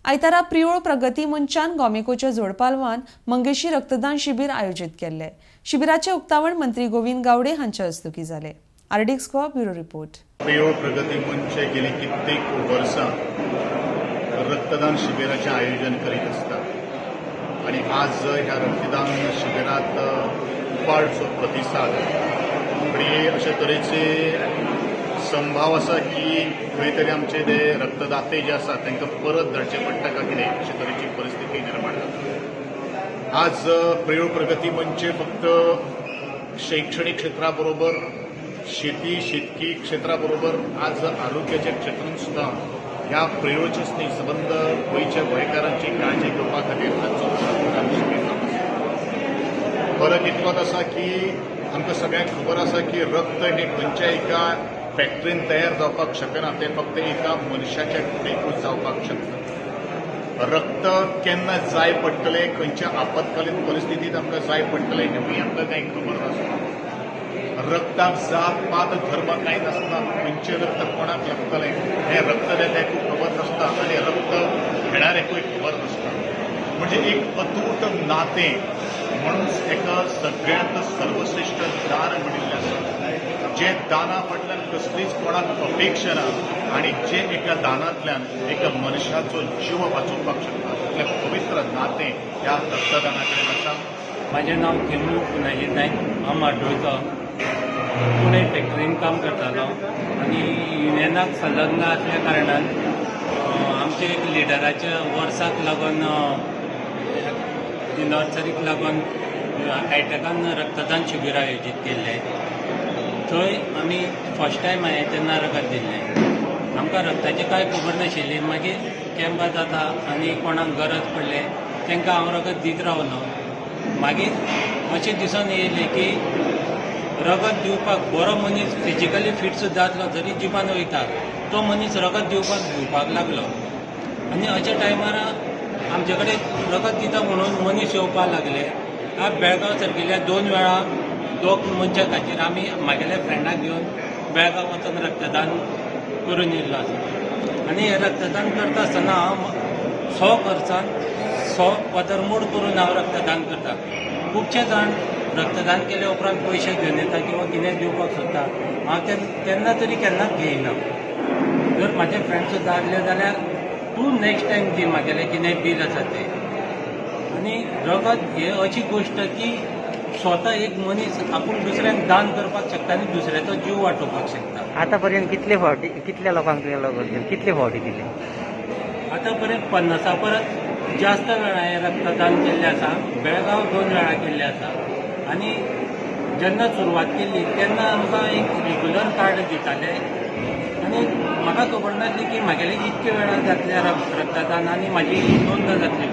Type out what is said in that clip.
आयतारा प्रियोळ प्रगती मंचान गोमेकोच्या जोडपालवान मंगेशी रक्तदान शिबीर आयोजीत केल्ले. शिबिराचे उक्तावण मंत्री गोविंद गावडे हांच्या हस्तुकीं जाले. RDX Goa, bureau report. Priol प्रगती मंच गेली कित्येक वर्सां रक्तदान शिबिराचें आयोजन करीत आसता आनी आज ह्या रक्तदान शिबिरात उपाटसो प्रतिसाद आनी अशे तरेचे संभाव आसा की खंय तरी आमचे ते रक्तदाते जे आसा तांकां परत धाडचे पडटा काय कितें, अशे तरेची परिस्थिती निर्माण जाता. आज प्रियोळ प्रगती मंच फक्त शैक्षणिक क्षेत्रा बरोबर, शेती शेतकी क्षेत्रा बरोबर आज आरोग्याच्या क्षेत्रांत सुद्दां ह्या प्रियोळचेच न्ही, सबंद गोंयच्या गोंयकारांची काळजी घेवपा खातीर तांचो रक्तदान शिबीर जावन आसा. फरक इतलोच आसा की आमकां सगळ्यांक खबर आसा की रक्त हें खंयच्या एका फॅक्टरीन तयार जावपाक शकना, तें फक्त एका मनशाच्या कुडीकूच जावपाक शकता. रक्त केन्ना जाय पडटलें, खंयच्या आपत्कालीन परिस्थितींत आमकां जाय पडटलें, हेंवूय आमकां कांय खबर नासता. रक्ताक जात पात धर्म कांय नासता. खंयचें रक्त कोणाक लागतलें हें रक्तदात्याकूय खबर नासता आनी रक्त घेणाऱ्याकूय खबर नासता. म्हणजे एक अतूट नातें म्हणून एका सगळ्यांत सर्वश्रेश्ठ दान म्हणिल्लें आसा, जे दाना फाटल्यान कसलीच कोणाक अपेक्षा ना आनी जे एका दानांतल्यान एका मनशाचो जीव वाचोवपाक शकता, इतलें पवित्र नातें ह्या रक्तदाना कडेन आसा. माझें नांव खेमू पुनाजी नायक. हांव म्हाड्डोळचो. पुणे फॅक्टरीन काम करतालो आनी युनियनाक संलग्न आसल्या कारणान आमचे एक लिडराच्या वर्साक लागून, एनिवर्सरीक लागून हायटेकान रक्तदान शिबीर आयोजीत केल्लें. थंय आमी फर्स्ट टायम हांवें तेन्ना रगत दिल्लें. आमकां रक्ताचें कांय खबर नाशिल्ली. मागीर कॅम्पां जाता आनी कोणाक गरज पडलें तांकां हांव रगत दीत रावलो. मागीर अशें दिसून येयलें की रगत दिवपाक बरो मनीस फिजिकली फिट सुद्दां आसलो तरी जिमान वयता, तो मनीस रगत दिवपाक भिवपाक लागलो. आनी अशा टायमार आमचे कडेन रगत दिता म्हणून मनीस येवपाक लागले. आज बेळगांव सारकिल्ल्या दोन वेळा दोग मनशां खातीर आमी म्हागेल्या फ्रेंडाक घेवन बेळगांव वचून रक्तदान करून येयल्लो आसा. आनी हें रक्तदान करता आसतना हांव सो खर्चान सो पदरमोड करून हांव रक्तदान करता. खुबशे जाण रक्तदान केले उपरांत पयशे घेवन येता किंवा कितें दिवपाक सोदता. हांव तेन्ना तरी केन्नाच घेयना. जर म्हाजे फ्रेंड सुद्दां आसले जाल्यार तूं नेक्स्ट टायम दी म्हागेलें कितें बील आसा तें. आनी रगत हे अशी गोश्ट की स्वता एक मनीस आपूण दुसऱ्यांक दान करपाक शकता आनी दुसऱ्याचो जीव वाटोवपाक शकता. आतापर्यंत कितले फावटी, कितल्या लोकांक तुवें रगत दिलें, कितले फावटी दिले? आतां पर्यंत 50 परस जास्त वेळा हांवें रक्तदान केल्लें आसा. बेळगांव दोन वेळा केल्लें आसा. आनी जेन्ना सुरवात केल्ली तेन्ना आमकां एक रेगुलर कार्ड दिताले आनी म्हाका खबर नासली की म्हागेलें इतके वेळा जातलें रक्तदान आनी म्हाजी नोंद जातली.